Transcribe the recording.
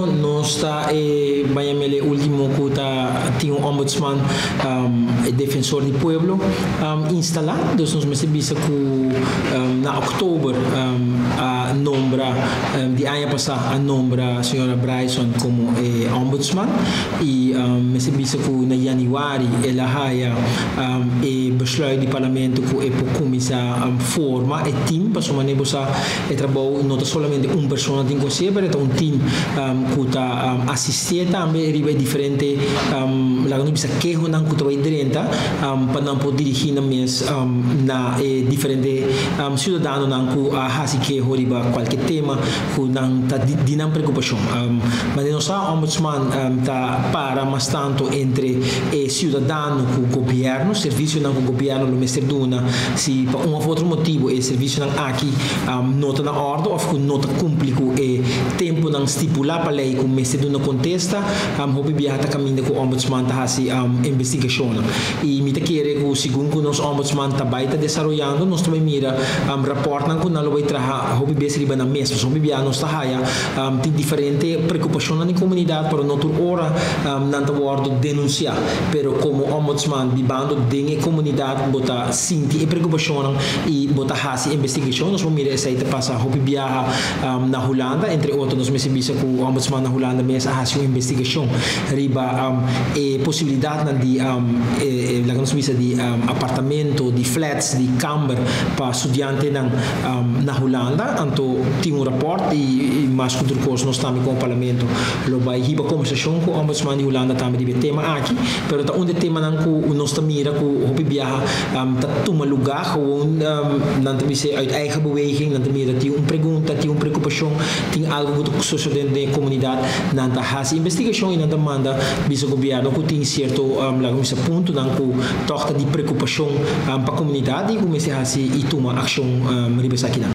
Nos ta e bayamele último ku ta tin un ombudsman, e defensor di pueblo, instalá. Dus nos mester bisa ku na òktober a nombra, di aña pasá a nombra señora Bryson komo e ombudsman i mester bisa ku na yanüari el a haya e besluit di parlamento ku e por kuminsá forma e tim, pasobra manera bo sa, e trabou no ta solamente un persona tin ku hasié, pero e ta un tim ku ta asistié tambe riba e diferente, laga nos bisa, kehonan ku ta bai drenta pa nan por dirigí nan mes na e diferente siudadanonan ku a hasi keho riba kualke tema ku nan ta di nan preokupashon. Manera nos sa, Ombudsman ta para mas tantu entre e siudadano ku gobièrnu, servisionan ku gobièrnu lo mester duna si pa un òf otro motibu e servisionan aki no ta na òrdu òf ku no ta kumpli ku e tempunan stipulá pa lei ku mester duna kontesta, hopi biaha ta kaminda ku Ombudsman ta hasi investigashonnan. I mi ta kere ku segun ku nos Ombudsman ta bai ta desaroyando, nos ta bai mira rapòrtnan ku nan lo bai traha hopi bes riba nan mes. Pasobra hopi biaha nos ta haya tin diferente preokupashonnan den komunidat, pero no tur ora nan ta wòrdu denunsiá. Pero komo Ombudsman bibando den e komunidat bo ta sinti e preokupashonnan i bo ta hasi investigashon. Nos por mira esei ta pasa hopi biaha na Hulanda. Entre otro nos mester bisa ku Ombudsman na Hulanda mes a hasi un investigashon riba e posibilidatnan di laga nos bisa di apartamento, di flats, di kamber pa studiantenan na Hulanda. Anto tin un rapòrt i mas ku tur kos nos tambe komo Parlamento lo bai hiba kombersashon ku Ombudsman di Hulanda tambe riba e tema aki. Pero ta un di e temanan ku nos ta mira ku hopi biaha ta tuma lugá gewoon nan ta bisa uit eigen beweging, nan ta mira tin un pregunta, tin un preokupashon, tin algu ku ta sosodé den e komunidat, nan ta hasi investigashon i nan ta manda bisa gobièrnu ku tin sierto laga mi bisa puntonan ku tòg ta di preokupashon pa komunidat i ku mester hasi i tuma akshon riba esakinan.